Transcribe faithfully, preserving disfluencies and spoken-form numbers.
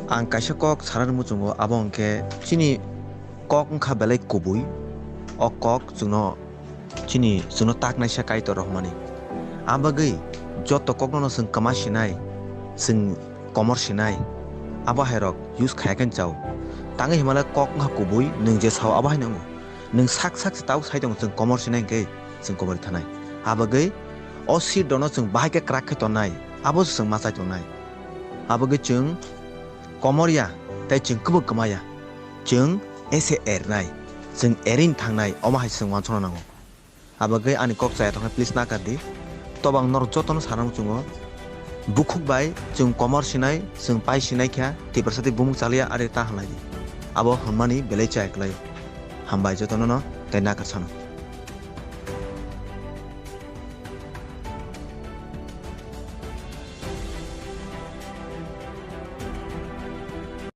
Ang kaisa kok sana muchungo, abo hwnkhe chini kok wngkha belai kubui. O kok chwngno chini, chwngno taknaisa Kaitor rohormani. Abagwi joto kokno no chwng kwma sinai, chwng komor sinai, abo hairok use khaya khe chao. Tangwi himale kok wngkha kubui, nwng je sao abo haino wngo. Nwng sak sak se tao sai tongo, chwng komor sinai hwnkhe chwng komor thanai. Abagwi o seed rokno chwng bahai khe kwrak khe tonnai, abo se chwng ma chai tongnai. Abagwi chwng komor ya, tei chwng kwbang kwma ya. Chwng ese ernai, chwng erin thangnai, omo hai chwng uansukna nango. Abagwi ani kok chaya tongkhe please nakar di. Tobang norok jotono sana muchungo. Bukhuk bai chwng komor sinai, chwng pai sinai kha, Tiprasa tei bumung chaliya ari ta halai di. Abo hwnmani belai chaya kwlai. Hambai jotono no tei nakar sano.